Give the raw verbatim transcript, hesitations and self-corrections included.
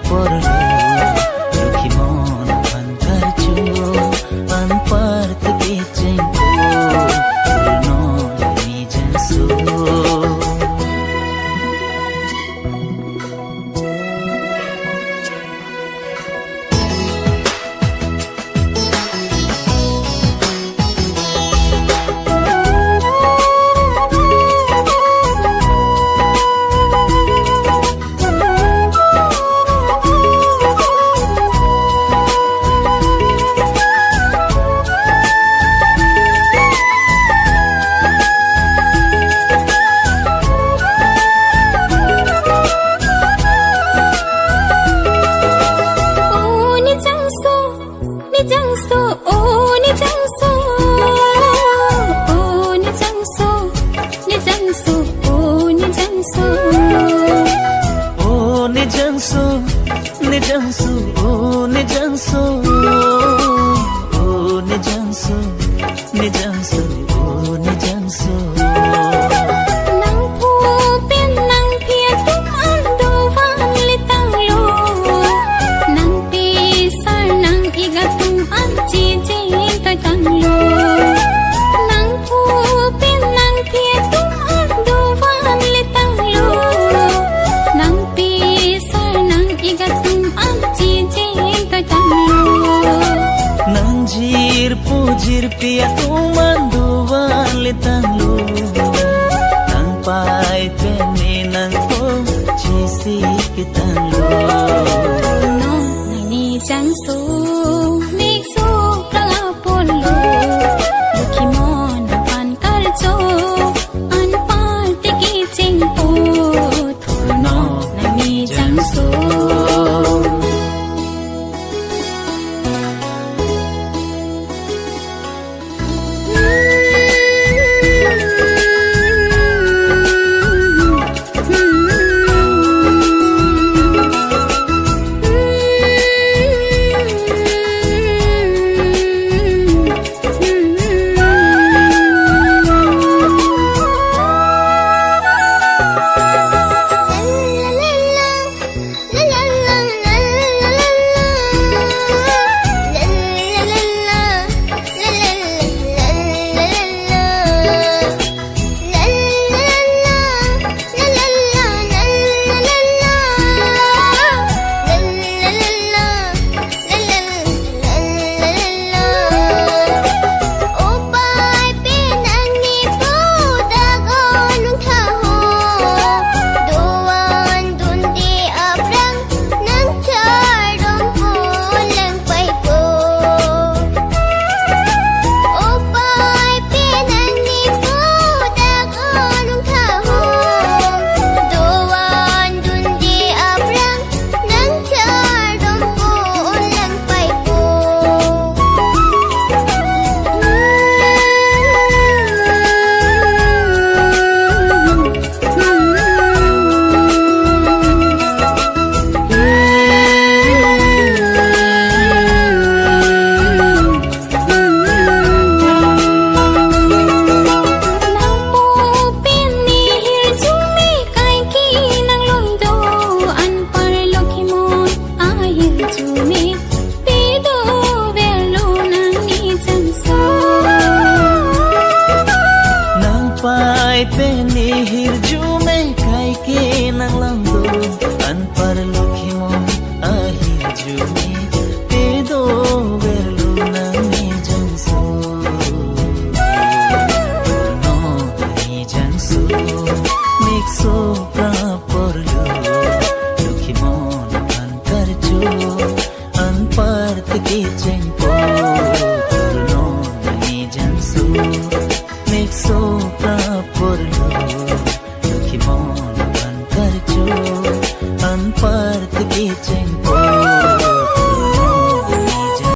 Porlo, Lokhi mon aphan karcho, anparta kechengpo, Thurnon Amijangso. O Amijangso, Amijangso, O Amijangso, O Amijangso, Amijangso, O Amijangso. O Amijangso, Amijangso, O Amijangso, O Amijangso, Amijangso, O Amijangso. Nangphu pen nangphi atum an dovan letanglo. Nangpesar nang-ik atum an chijeng toitanglo. Nangphu pen nangphi atum an dovan letanglo. Nangpesar nang-ik atum an chijeng toitanglo. Nangjirpo jirpi atum an dovan letanglo. Nangpai pen ne nangkong chisi ketanglo. Non Amijangso, Amijangso prapor lo. Lokhi mon aphan karcho, anparta kechengpo, Thurnon Amijangso. Nangphu pen ne hirjume kaike nanglong do, anpar Lokhi mon ahirjume pedoverlo nang Amijangso. Nangpai pen ne hirjume kaike nanglong do, anpar Lokhi mon ahirjume pedoverlo nang Amijangso. Non Amijangso, Amijangso prapor lo. Lokhi mon aphan karcho, anparta kechengpo,